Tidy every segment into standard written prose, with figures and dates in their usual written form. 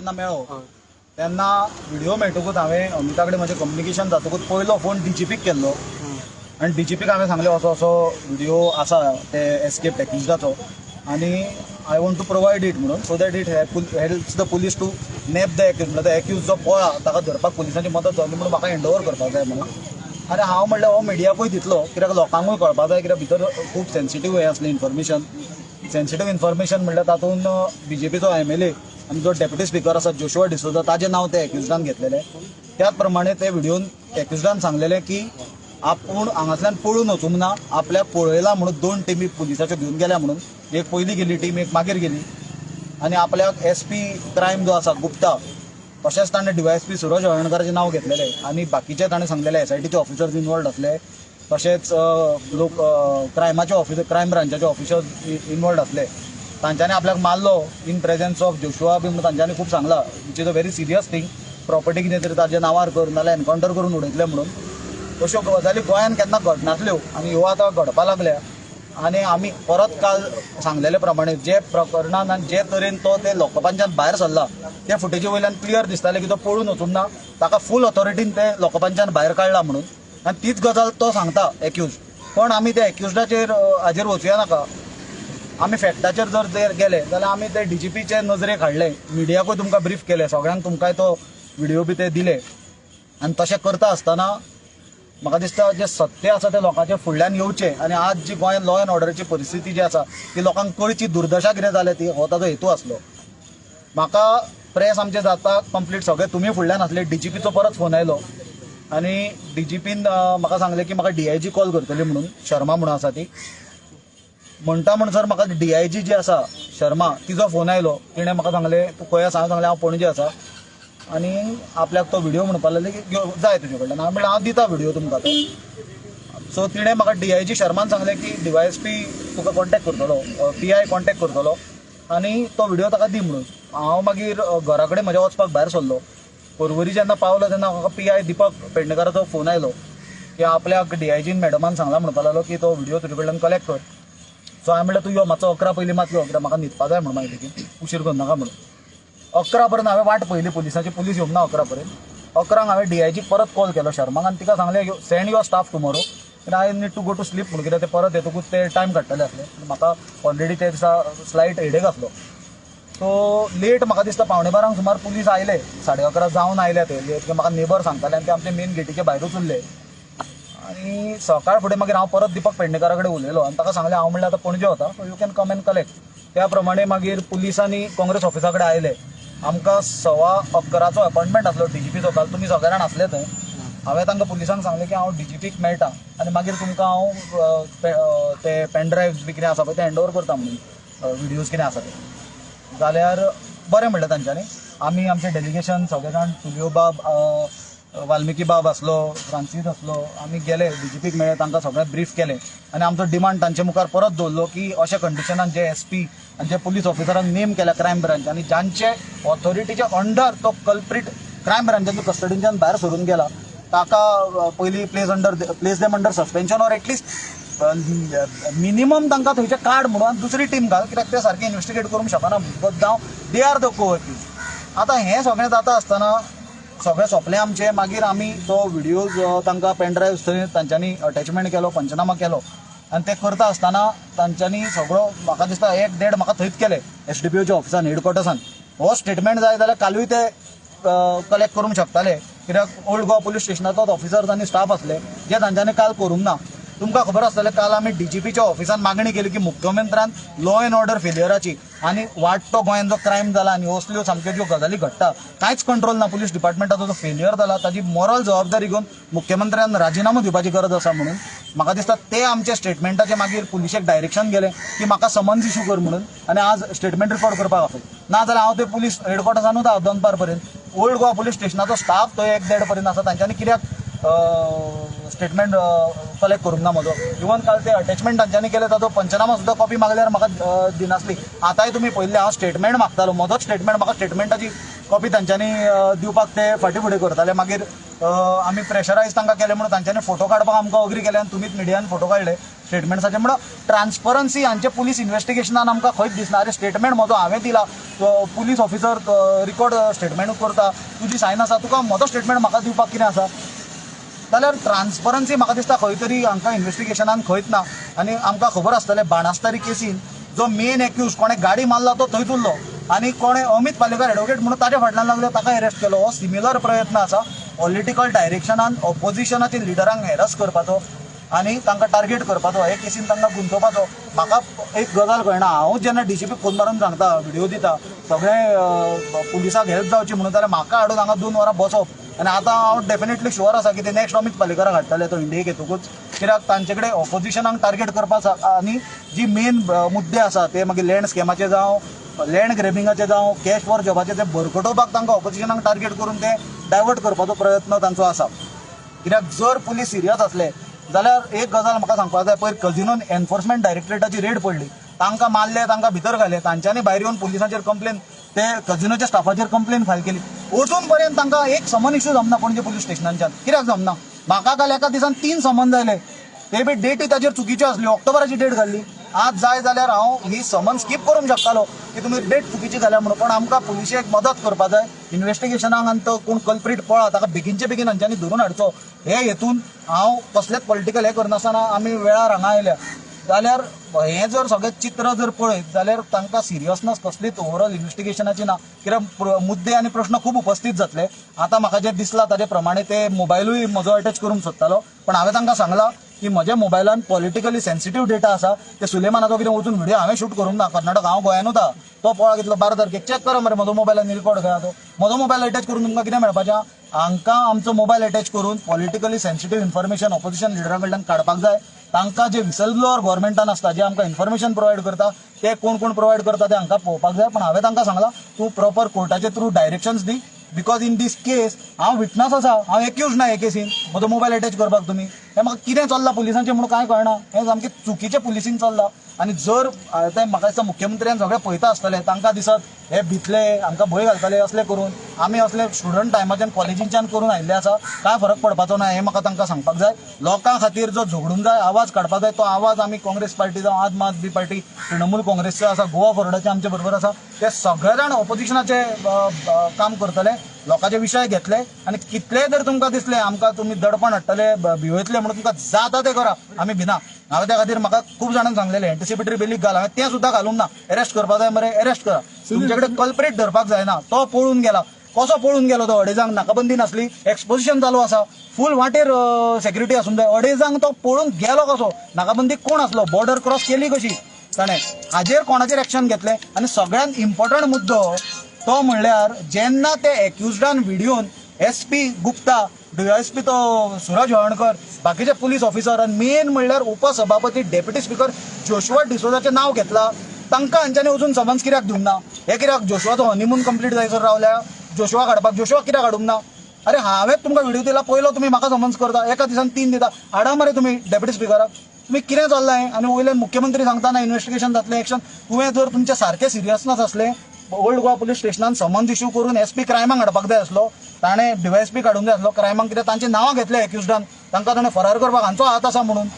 जेन्ना मेळ्ळो तेन्ना व्हिडिओ मेळटकूच हांवें अमिता कडेन म्हजें कम्युनिकेशन जातकूच पयलो फोन डीजीपीक केल्लो आनी डीजीपीक हांवें सांगलें असो असो व्हिडिओ आसा ते एस्केप एक्युजाचो आनी I want to provide it म्हणून, so that it helps the police to nab the accused. म्हणल्यार एक्यूज जो पळा ताका धरपाक पुलिसांची मदत जावनी म्हणून म्हाका हँड ओवर करपाक जाय म्हणून. आनी हांव म्हणल्यार हो मिडियाकूय दितलो, कित्याक लोकांकूय कळपाक जाय, कित्याक भितर खूब सेन्सिटीव हें आसलें इन्फॉर्मेशन. सेन्सिटीव इन्फॉर्मेशन म्हणल्यार तातूंत बीजेपीचो एमएलए आनी जो डेप्युटी स्पिकर आसा जोशुआ डिसोजा, ताजें नांव ते एक्युजान घेतलेलें. त्याच प्रमाणे ते व्हिडिओन एक्युजान सांगलेलें की आपूण हांगासल्यान पळून वचूंक ना, आपल्याक पळयला म्हणून दोन टिमी पुलिसाच्यो घेवन गेल्या म्हणून, एक पयलीं गेली टीम, एक मागीर गेली. आनी आपल्याक एसपी क्रायम जो आसा गुप्ता, तशेंच ताणें डीवायएसपी सुरज हळर्णकाराचें नांव घेतलेलें आनी बाकीचे ताणें सांगलेले एसआयटीचे ऑफिसर्स इनवॉल्ड आसले, तशेंच लोक क्रायमाचे ऑफिसर, क्रायम ब्रांचाचे ऑफिसर्स इनवॉल्ड आसले, तांच्यांनी आपल्याक मारलो इन प्रेझन्स ऑफ जोशुआ बी म्हणून तांच्यांनी खूब सांगलां, which is a very serious thing. Property कितें तरी ताज्या नांवार कर, नाल्यार एनकावंटर करून उडयतले म्हणून. अश्यो गजाली गोंयांत केन्ना घडनासल्यो आनी ह्यो आतां घडपा लागल्या. आनी आमी परत काल सांगलेले प्रमाणे जे प्रकरणान आनी जे तरेन तो ते लॉकअपांच्यान भायर सरला त्या फुटेजी वयल्यान क्लियर दिसतालें की तो पळून वचूंक ना, ताका फूल ऑथॉरिटीन ते लॉकअपांच्यान भायर काडला म्हणून. आनी तीच गजाल तो सांगता एक्यूज. पण आमी त्या एक्युजाचेर हाजेर वचुया नाका. आमी फॅक्टाचेर जर गेले जाल्यार आमी ते डीजीपीचे नजरेक हाडले, मिडियाकूय तुमकां ब्रीफ केले, सगळ्यांक तुमकांय तो व्हिडिओ बी ते दिले. आनी तशें करता आसतना म्हाका दिसता जें सत्य आसा तें लोकांच्या फुडल्यान येवचें आनी आज जी गोंयांत लॉ एंड ऑर्डराची परिस्थिती जी आसा ती लोकांक कळची, दुर्दशा कितें जाल्या ती, हो ताजो हेतू आसलो. म्हाका प्रेस आमचें जाता कंप्लीट सगळें तुमी फुडल्यान आसले. डीजीपीचो परत फोन आयलो आनी डीजीपीन म्हाका सांगलें की म्हाका डीआयजी कॉल करतली म्हणून, शर्मा म्हणून आसा ती. म्हणटा म्हणसर म्हाका डीआयजी जी आसा शर्मा तिजो फोन आयलो. तिणें म्हाका सांगलें तूं खंय आसा? हांवें सांगलें हांव पणजे आसा. आनी आपल्याक तो व्हिडिओ म्हणपाक लागले की जाय तुजे कडल्यान. हांवें म्हणलें हांव दिता व्हिडिओ तुमकां तो. सो तिणें म्हाका डीआयजी शर्मान सांगलें की डीवायएसपी तुका कॉन्टेक्ट करतलो, पीआय कॉन्टेक्ट करतलो आनी तो व्हिडिओ ताका दी म्हणून. हांव मागीर घरा कडेन म्हज्या वचपाक भायर सरलो. पर्वरी जेन्ना पावलो तेन्ना म्हाका पीआय दीपक पेडणेकाराचो फोन आयलो की आपल्याक डीआयजीन मॅडमान सांगलां म्हणपाक लागलो की तो व्हिडिओ तुजे कडल्यान कलेक्ट कर. सो हांवें म्हणलें तूं यो मातसो 11 पयलीं मात यो, कित्याक म्हाका न्हिदपा जाय म्हणून, मागीर बेगीन उशीर करनाका म्हणून. 11 पर्यंत हांवें वाट पळयली पुलिसाची, पुलीस येवंक ना 11 पर्यंत. 11 हांवें डीआयजीक परत कॉल केलो शर्माक आनी तिका सांगलें send your staff tomorrow, I need to go to sleep म्हणून, कित्याक ते परत येतकूच ते टायम काडटले आसले. म्हाका ऑलरेडी ते दिसा स्लायट हेडेक आसलो. सो लेट म्हाका दिसता 11:45 सुमार पुलीस आयले, 11:30 जावन आयले ते लेट. म्हाका नेबर सांगताले आनी ते आमचे मेन गेटीचे भायरूच उरले. आनी सकाळ फुडें मागीर हांव परत दीपक पेडणेकारा कडेन उलयलो आनी ताका सांगलें हांव म्हणल्यार आतां पणजे वता, so you can come and collect. त्या प्रमाणे मागीर पुलिसांनी काँग्रेस ऑफिसा कडेन आयले. आमकां 11:15 अपॉयंटमेंट आसलो डीजीपीचो काल, तुमी सगळे जाण आसले थंय. हांवें तांकां पुलिसांक सांगलें की हांव डीजीपीक मेळटा आनी मागीर तुमकां हांव ते पेनड्रायव्स बी कितें आसा पळय ते हँड ओवर करता म्हणून, व्हिडियोज कितें आसा ते. जाल्यार बरें म्हणलें तांच्यांनी. आमी आमचें डेलिगेशन सगळे जाण, तुलियो बाब, वाल्मिकी बाब आसलो, फ्रांसीस आसलो, आमी गेले डीजीपीक मेळ्ळे, तांकां सगळें ब्रीफ केलें आनी आमचो डिमांड तांचे मुखार परत दवरलो की अशा कंडिशनान जे एसपी आनी जे पुलीस ऑफिसरांक नेम केल्या क्रायम ब्रांच आनी जांचे ऑथॉरिटीच्या अंडर तो कल्प्रीट क्रायम ब्रांचाच्या कस्टडीच्यान भायर सरून गेला ताका पयलीं place them under suspension or at least minimum तांकां थंयचें काड म्हणून आनी दुसरी टीम घाल, कित्याक ते सारकें इन्वेस्टिगेट करूंक शकना because now they are the co accused. आतां हें सगळें जाता आसतना सगळें सोंपलें आमचें. मागीर आमी तो व्हिडियोज तांकां पेनड्रायव्ह थंय तांच्यांनी अटॅचमेंट केलो, पंचनामा केलो आनी ते करता आसतना तांच्यांनी सगळो म्हाका दिसता 1-1.5 म्हाका थंयच केले एसडीपीओच्या ऑफिसान, हेडक्वॉर्टर्सान. हो स्टेटमेंट जाय जाल्यार कालूय ते कलेक्ट करूंक शकताले, कित्याक ओल्ड गोवा पुलीस स्टेशनाचोच ऑफिसर्स आनी स्टाफ आसले जे तांच्यांनी काल करूंक ना. तुमकां खबर आसतलें काल आमी डीजीपीच्या ऑफिसान मागणी केली की मुख्यमंत्र्यान लॉ एंड ऑर्डर फेलियराची आनी वाडटो गोंयांत जो क्रायम जाला आनी असल्यो सामक्यो ज्यो गजाली घडटा कांयच कंट्रोल ना, पुलीस डिपार्टमेंटाचो जो फेलियर जाला ताजी मॉरल जबाबदारी घेवन मुख्यमंत्र्यान राजिनामो दिवपाची गरज आसा म्हणून. म्हाका दिसता ते आमच्या स्टेटमेंटाचे मागीर पुलिशेक डायरेक्शन गेलें की म्हाका समन्स इशू कर म्हणून आनी आज स्टेटमेंट रिकॉर्ड करपाक आपय, ना जाल्यार हांव ते पुलीस हेडक्वॉर्टर्सानूच आहा दनपार पर्यंत. ओल्ड गोवा पुलीस स्टेशनाचो स्टाफ थंय 1-1.5 पर्यंत आसा, तांच्यांनी कित्याक स्टेटमेंट कलेक्ट करूंक ना म्हजो. इवन काल ते अटॅचमेंट तांच्यांनी केलें ताचो पंचनामा सुद्दां कॉपी मागल्यार म्हाका दिनासली. आतांय तुमी पळयल्लें हांव स्टेटमेंट मागतालो, म्हजोच स्टेटमेंट, म्हाका स्टेटमेंटाची कॉपी तांच्यांनी दिवपाक ते फाटीं फुडें करताले. मागीर आमी प्रेशरायज तांकां केलें म्हणून तांच्यांनी फोटो काडपाक आमकां अग्री केले आनी तुमीच मिडियान फोटो काडले. स्टेटमेंट्साचे. म्हणून ट्रान्सपरन्सी हांचे पुलीस इन्व्हेस्टिगेशनान आमकां खंयच दिसना. अरे स्टेटमेंट म्हजो हांवें दिला, पुलीस ऑफिसर रिकॉर्ड स्टेटमेंट करता, तुजी सायन आसा, तुका म्हजो स्टेटमेंट म्हाका दिवपाक कितें आसा? जाल्यार ट्रान्सपरन्सी म्हाका दिसता खंय तरी हांकां इन्व्हेस्टिगेशनान खंयच ना. आनी आमकां खबर आसतलें बाणस्तारी केसीन जो मेन एक्यूज कोणें गाडी मारला तो थंयच उरलो आनी कोणें अमित पालेकर एडवोकेट म्हणून ताच्या फाटल्यान लागले, ताका अरेस्ट केलो. हो सिमिलर प्रयत्न आसा पॉलिटिकल डायरेक्शनान ऑपोजिशनाचे लिडरांक हॅरस करपाचो आनी तांकां टार्गेट करपाचो, हे केसीन तांकां गुंतोवपाचो. म्हाका एक गजाल कळना, हांव जेन्ना डीजीपी फोन मारून सांगता, व्हिडिओ दिता, सगळें पुलिसाक हेल्प जावची म्हणून, जाल्यार म्हाका हाडून हांगा 2 वरां बसप. आनी आतां हांव डेफिनेटली शुअर आसा की ते नेक्स्ट अमित पालेकराक हाडटले तो इंडियेक येतकूच, कित्याक तांचे कडेन ऑपोजिशनाक टार्गेट करपाक आनी जी मेन मुद्दे आसा ते मागीर लँड स्कॅमाचे जावं, लँड ग्रेबिंगाचे जावं, कॅश फॉर जॉबाचे, ते भरकटोवपाक तांकां ऑपोजिशनाक टार्गेट करून ते डायवर्ट करपाचो प्रयत्न तांचो आसा. कित्याक जर पुलीस सिरियस आसले जाल्यार एक गजाल म्हाका सांगपाक जाय, पयर कजिनोन एनफोर्समेंट डायरेक्टरेटाची रेड पडली, तांकां मारले, तांकां भितर घाले, तांच्यांनी भायर येवन पुलिसांचेर कंप्लेन, ते कजिनोच्या स्टाफाचेर कंप्लेन फायल केली. अजून पर्यंत तांकां एक समन इश्यू जमना पणजे पुलीस स्टेशनांच्यान. कित्याक जमना? म्हाका काल एका दिसान 3 समन जाले, ते बी डेटी ताचेर चुकीच्यो आसल्यो, ऑक्टोबराची डेट घाल्ली. आज जाय जाल्यार हांव ही समन स्कीप करूंक शकतालो की तुमी डेट चुकीची घाल्या म्हणून, पण आमकां पुलिशेक मदत करपाक जाय इन्व्हेस्टिगेशनाक आनी तो कोण कल्प्रीट पळा ताका बेगीनचे बेगीन हांच्यांनी धरून हाडचो. हे हेतून हांव कसलेच पॉलिटिकल हें करनासतना आमी वेळार हांगा आयल्या. जाल्यार हें जर सगळें चित्र जर पळयत जाल्यार तांकां सिरियसनस कसलीच ओवरऑल इन्व्हेस्टिगेशनाची ना, कित्याक मुद्दे आनी प्रश्न खूब उपस्थीत जातले. आतां म्हाका जें दिसलां ताजे प्रमाणे ते मोबायलूय म्हजो अटॅच करूंक सोदतालो, पण हांवें तांकां सांगलां की म्हज्या मोबायलान पॉलिटिकली सेन्सिटीव डेटा आसा, ते सुलेमानाचो कितें वचून व्हिडिओ हांवें शूट करूंक ना, कर्नाटक हांव गोंयानूच आहा, तो पळा कितलो 12 तारखेक चॅक करा मरे म्हजो मोबायलान रिकॉर्ड खंय आहा तो. म्हजो मोबायल अटॅच करून तुमकां कितें मेळपाचें? हांकां आमचो मोबायल अटॅच करून पॉलिटिकली सेन्सिटीव इन्फॉर्मेशन ऑपोजिशन लिडरा कडल्यान काडपाक जाय. तांकां जे विसल ब्लोअर गव्हर्मेंटान आसता, जे आमकां इन्फॉर्मेशन प्रोवायड करता, ते कोण कोण प्रोवायड करता ते हांकां पळोवपाक जाय. पण हांवें तांकां सांगलां तूं प्रॉपर कोर्टाचे through directions the, because in these case हांव विटनस आसा, हांव एक्यूज ना हे केसीन. म्हजो मोबायल अटॅच करपाक तुमी हें म्हाका कितें चल्लां पुलिसांचें म्हणून कांय कळना. हें सामकें चुकीचें पुलिसींग चल्लां. आनी जर ते म्हाका दिसता मुख्यमंत्र्यान सगळें पळयता आसतलें, तांकां दिसत हे भितले हांकां भंय घालतले असलें करून. आमी असले स्टुडंट टायमाच्यान कॉलेजींच्यान करून आयिल्ले आसा, कांय फरक पडपाचो ना हें म्हाका तांकां सांगपाक जाय. लोकां खातीर जो झगडूंक जाय, आवाज काडपाक जाय, तो आवाज आमी काँग्रेस पार्टी जावं आम आदमी पार्टी, तृणमूल काँग्रेसचे आसा, गोवा फॉरवर्डाचे आमचे बरोबर आसा, ते सगळे जाण ऑपोजिशनाचे काम करतले, लोकांचे विशय घेतले. आनी कितलेय जर तुमकां दिसले आमकां तुमी दडपण हाडटले, भिवयतले म्हणून तुमकां जाता ते करा, आमी भिना. हांवें त्या खातीर म्हाका खूब जाणांक सांगलेलें एंटिसिपेटरी बेलीक घाल, हांवें तें सुद्दां घालूंक ना. अरेस्ट करपाक जाय मरे, अरेस्ट करा, तुमचे कडेन कल्प्रेट धरपाक जायना. तो पळून गेला, कसो पळून गेलो तो? अडेजांक नाकाबंदी नासली, एक्सपोजिशन चालू आसा, फूल वाटेर सेक्युरिटी आसूंक जाय. अडेजांक तो पळून गेलो कसो? नाकाबंदी कोण आसलो? बॉर्डर क्रॉस केली कशी ताणें? हाजेर कोणाचेर एक्शन घेतलें? आनी सगळ्यांत इम्पॉर्टंट मुद्दो तो म्हणल्यार जेन्ना ते एक्युजडान व्हिडियोन एसपी गुप्ता, डीवायएसपी तो सुरज हळणकर, बाकीचे पुलीस ऑफिसर आनी मेन म्हणल्यार उपसभापती डेप्युटी स्पिकर जोशुआ डिसोजाचें नांव घेतलां, तांकां हांच्यांनी अजून समन्स कित्याक दिवंक ना? हे कित्याक जोशुआचो हनीमून कंप्लीट जायसर रावल्या जोशुआ काडपाक? जोशुआ कित्याक हाडूंक ना? अरे हांवें तुमकां व्हिडिओ दिला पयलो, तुमी म्हाका समन्स करता, एका दिसान 3 दिता, हाडा मरे तुमी डेप्युटी स्पिकराक. तुमी कितें चल्लां हें? आनी वयल्यान मुख्यमंत्री सांगता ना इन्व्हेस्टिगेशन जातलें, एक्शन. तुवें जर तुमचें सारकें सिरियसनस आसलें, ओल्ड गोवा पुलीस स्टेशनान समन्स इश्यू करून एसपी क्रायमाक हाडपाक जाय आसलो, ताणें डीवायएसपी काडूंक जाय आसलो क्रायमाक, कित्याक तांची नांवां घेतले एक्युजडान, तांकां ताणें फरार करपाक हांचो हात आसा म्हणून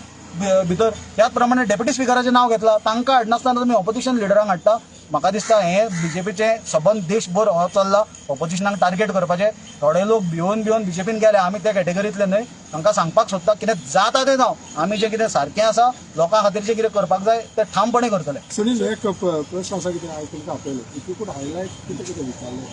भितर. त्याच प्रमाणे डेप्युटी स्पिकराचें नांव घेतलां, तांकां हाडनासतना तुमी ऑपोजिशन लिडरांक हाडटा. म्हाका दिसता हें बीजेपीचें सबंद देशभर हो चल्ला ऑपोजिशनाक टार्गेट करपाचें. थोडे लोक भिवन भिवन बीजेपीन गेले, आमी त्या कॅटेगरींतले न्हय. तांकां सांगपाक सोदता कितें जाता तें जावं, आमी जें कितें सारकें आसा लोकां खातीर जें कितें करपाक जाय तें ठामपणे करतले. सुनील, एक प्रश्न आसा कितें हांवें तुमकां आपयलें, if you could highlight कितें कितें विचारलें?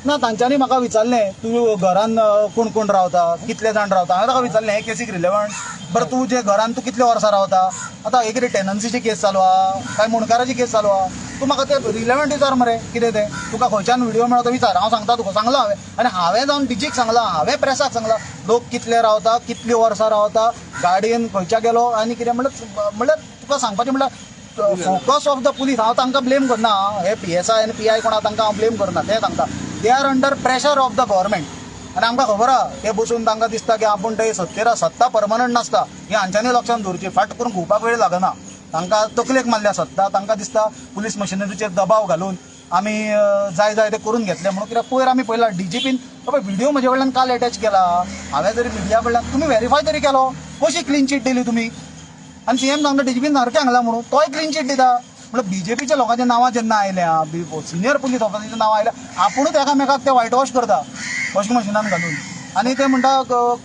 ना, तांच्यांनी म्हाका विचारलें तूं घरान कोण कोण रावता, कितले जाण रावता. हांवें ताका विचारलें हे केसीक रिलेवंट, बरें तूं जे घरान तूं कितले वर्सां रावता, आतां हे कितें टेनन्सीची केस चालू आहा काय मुंडकाराची केस चालू आहा, तूं म्हाका ते रिलेवंट विचार मरे कितें तें, तुका खंयच्यान व्हिडिओ मेळो तो विचार, हांव सांगता तुका. सांगलां हांवें, आनी हांवें जावन डीजीक सांगलां, हांवें प्रेसाक सांगलां, लोक कितले रावता, कितली वर्सां रावता, गाडयेन खंयच्या गेलो आनी कितें. म्हणल्यार तुका सांगपाचें म्हणल्यार फोकस ऑफ the police, हांव तांकां ब्लेम करना, हे पीएसआय आनी पीआय कोणा तांकां हांव ब्लेम करना, ते सांगता they are under pressure of the government. आनी आमकां खबर आहा ते बसून तांकां दिसता की आपूण ते सत्तेर, सत्ता परमनंट नासता, ही हांच्यांनी लक्षांत दवरची. फाट करून घुंवपाक वेळ लागना, तांकां तकलेक मारल्या सत्ता, तांकां दिसता पुलीस मशिनरीचेर दबाव घालून आमी जाय जाय ते करून घेतले म्हणून. कित्याक पयर आमी पळयला डीजीपीन बाबा व्हिडिओ म्हजे कडल्यान काल एटॅच केला, हांवें जरी मिडिया कडल्यान तुमी व्हेरीफाय तरी केलो, कशी क्लीन चीट दिली तुमी? आनी सीएम सांगता डीजीपीन सारकें सांगलां म्हणून, तोय क्लीन चीट दिता. म्हणल्यार बीजेपीच्या लोकांच्या नांवां जेन्ना आयल्या, सिनियर पुलीस ऑफिसरांच्या नांवां आयल्या, आपुणूच एकामेकाक ते व्हायट वॉश करता वॉशिंग मशिनान घालून, आनी ते म्हणटा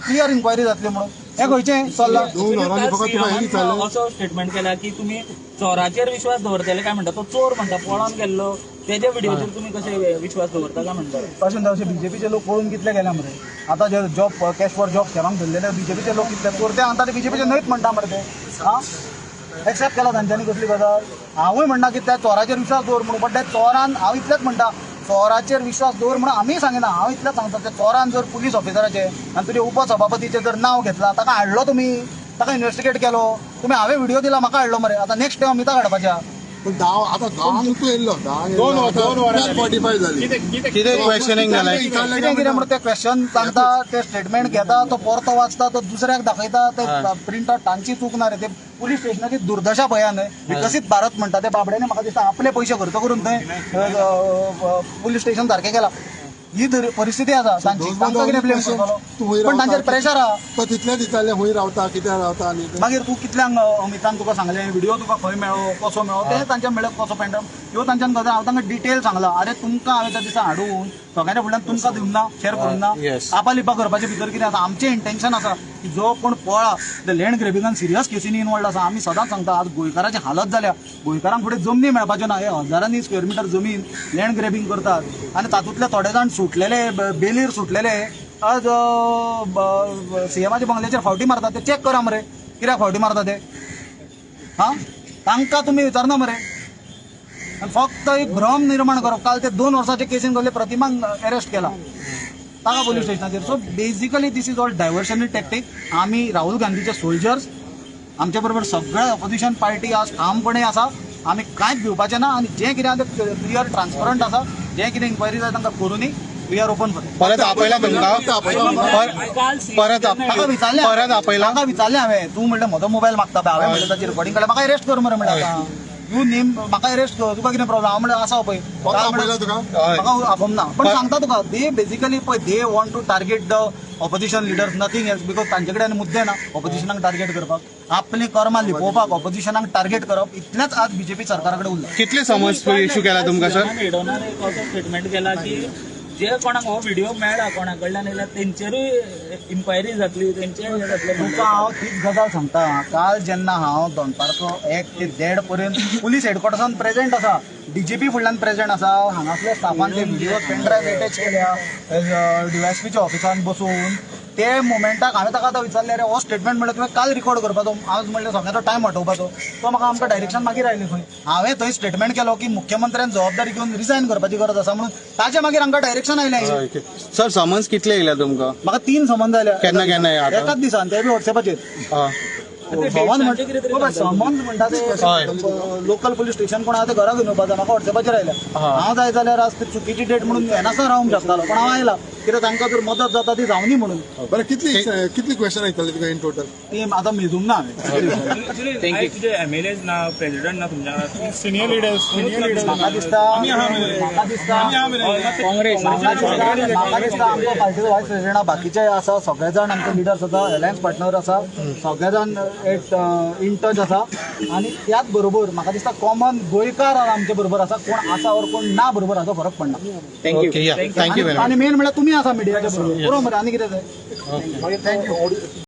क्लियर इन्क्वायरी जातली म्हणून. हें खंयचें चल्लां? 2 वरांनी फकत तुका हें विचारलें. असो स्टेटमेंट केला की तुमी चोराचेर विश्वास दवरतले काय म्हणटा, तो चोर म्हणटा पळोवन गेल्लो, तेज्या व्हिडिओचेर तुमी कशे विश्वास दवरता काय म्हणटा? तशें तशें बीजेपीचे लोक पळून कितले गेल्या मरे. आतां जे जॉब कॅश फॉर जॉब स्कॅमाक धरलेले बीजेपीचे लोक कितले चोर ते सांगता, ते बीजेपीचे न्हयच म्हणटा मरे ते. आं, एक्सेप्ट केला तांच्यांनी कसली गजाल. हांवूय म्हणना की त्या चोराचेर विश्वास दवर म्हणून, बट त्या चोरान, हांव इतलेंच म्हणटा, चोराचेर विश्वास दवर म्हणून आमीय सांगिना. हांव इतलेंच सांगता, त्या चोरान जर पुलीस ऑफिसराचें आनी तुजे उपसभापतीचें जर नांव घेतलां, ताका हाडलो तुमी, ताका इन्वेस्टिगेट केलो तुमी, हांवें व्हिडिओ दिला, म्हाका हाडलो मरे. आतां नेक्स्ट टायम अमिताक हाडपाचें. पण 10 आतां 10 तूं येयल्लो, 10 10:45 जाली. कितें क्वेश्चनिंग जालें? कितें कितें म्हणून ते क्वेश्चन सांगता, ते स्टेटमेंट घेता, तो परतो वाचता, तो दुसऱ्याक दाखयता, ते प्रिंट आउट. तांची चूक ना रे, ते पुलीस स्टेशनाची दुर्दशा पळया न्हय. विकसीत भारत म्हणटा ते बाबड्यांनी म्हाका दिसता आपले पयशे खर्च करून थंय पुलीस स्टेशन सारकें केलां. ही परिस्थिती आसा तांची, तांकां कितें ब्लेम करतलो? पण तांचेर प्रेशर आहा. तो तितलेंच विचारलें, खंय रावता, कित्याक रावता आनी तें. मागीर तूं कितल्यांक अमितान तुका सांगलें, व्हिडिओ तुका खंय मेळ्ळो, कसो मेळ्ळो, ते तांच्या मेळ्ळो कसो पेंड्रायव, ह्यो तांच्यान गजाल हांव तांकां डिटेल सांगला. आरे तुमकां हांवें त्या दिसा हाडून सगळ्यांच्या फुडल्यान तुमकां दिवंक ना, शेअर करूंक ना. आपा लिपा करपाचे भितर कितें आसा? आमचें इंटेन्शन आसा की जो कोण पळा ते लँड ग्रेबिंगान सिरियस केसीनी इनवॉल्ड आसा. आमी सदांच सांगता, आज गोंयकाराची हालत जाल्या, गोंयकारांक फुडें जमनी मेळपाच्यो ना. हे हजारांनी स्क्वेअर मिटर जमीन लँड ग्रेबींग करतात आनी तातूंतले थोडे जाण सुटलेले, बेलीर सुटलेले, आज सीएमाच्या बंगल्याचेर फावटी मारतात. ते चॅक करा मरे, कित्याक फावटी मारता ते. हा, तांकां तुमी विचारना मरे. आनी फक्त एक भ्रम निर्माण करप. काल ते 2 वर्साचे केसीन गेल्ले प्रतिमांक अरेस्ट केला ताका पोलीस स्टेशनाचेर. So basically this is all diversionary tactic. आमी राहुल गांधीचे सोल्जर्स, आमच्या बरोबर सगळे ऑपोजिशन पार्टी आज ठामपणे आसा. आमी कांयच भिवपाचें ना आनी जें कितें आहा तें क्लियर ट्रान्सपरंट आसा. जें कितें इन्क्वायरी जाय तांकां करुनी, we are open for. परत आपयला तुमकां? परत ताका विचारलें, परत आपयला? ताका विचारलें हांवें, तूं म्हणलें म्हजो मोबायल मागता पळय. हांवें म्हणलें ताची रिकॉर्डिंग काडल्या, म्हाका अरेस्ट कर मरे म्हणलें. आतां you name, म्हाका अरेस्ट कर, तुका कितें प्रॉब्लम? हांव म्हणलें आसा पळय. आपयला तुका? म्हाका आपोवंक ना, पण सांगता तुका, they basically पळय, they want to target the opposition leaders, nothing else, because तांचे कडेन आनी मुद्दे ना ऑपोजिशनाक टार्गेट करपाक. आपली कर्मां लिपोवपाक ऑपोजिशनाक टार्गेट करप इतलेंच आज बीजेपी सरकारा कडेन उरलां. कितले समन्स इश्यू केला तुमकां सर? हेडोनान एक असो स्टेटमेंट केला की जे कोणाक हो व्हिडिओ मेळ्ळा कोणा कडल्यान येयला तेंचेरूय इन्क्वायरी जातली, तेंचेर हें जातलें. तुका हांव तीच गजाल सांगता. काल जेन्ना हांव दनपारचो 1 ते 1:30 पर्यंत पुलीस हेडक्वॉर्टर्सान प्रेझेंट आसा, डीजीपी फुडल्यान प्रेझेंट आसा, हांगासल्या स्टाफान ते व्हिडिओ पेनड्रायव्ह अटॅच केल्या डीवायएसपीच्या ऑफिसान बसून, ते मोमेंटाक हांवें ताका आतां विचारलें, अरे हो स्टेटमेंट म्हणल्यार तुवें काल रिकॉर्ड करपाचो, आज म्हणल्यार सगळ्याचो टायम वाटोवपाचो. तो म्हाका आमकां डायरेक्शन मागीर आयलें खंय. हांवें थंय स्टेटमेंट केलो की मुख्यमंत्र्यान जबाबदारी घेवन रिजायन करपाची गरज आसा म्हणून, ताचे मागीर आमकां डायरेक्शन आयलें. सर, समन्स कितले येयल्या तुमकां? म्हाका 3 समन्स आयल्या. केन्ना केन्ना हे आतां? एकाच दिसान, ते बी वॉट्सॅपाचेर. समन्स म्हणटा ते लोकल पुलीस स्टेशन कोण आहा ते घरा घेवन येवपाचो. म्हाका वॉट्सॅपाचेर आयल्या. हांव जाय जाल्यार आज ते चुकीची डेट म्हणून येनासतना रावंक शकतालो, पण हांव आयला कित्याक तांकां जर मदत जाता ती जावनी म्हणून. बरें, कितली कितली क्वेश्चन आयकली तुका इन टोटल? ती आतां मेजूंक ना हांवें. तुजे एमएलए ना, प्रेसिडेंट ना, तुमच्या सिनियर लिडर्स, म्हाका दिसता, म्हाका दिसता काँग्रेस म्हाका दिसता आमचो पार्टीचो वायस प्रेसिडेंट, बाकीचे आसा सगळे जाण आमचे लिडर्स आसा, अलायन्स पार्टनर आसा, सगळे जाण एट इन टच आसा. आनी त्याच बरोबर म्हाका दिसता कॉमन गोंयकार आमचे बरोबर आसा, कोण आसा or कोण ना बरोबर हाचो फरक पडना. Okay, या, thank you very much. आनी मेन म्हणल्यार तुमी आसा मिडियाच्या बरोबर, बरोबर मरे, आनी कितें जाय? Thank you.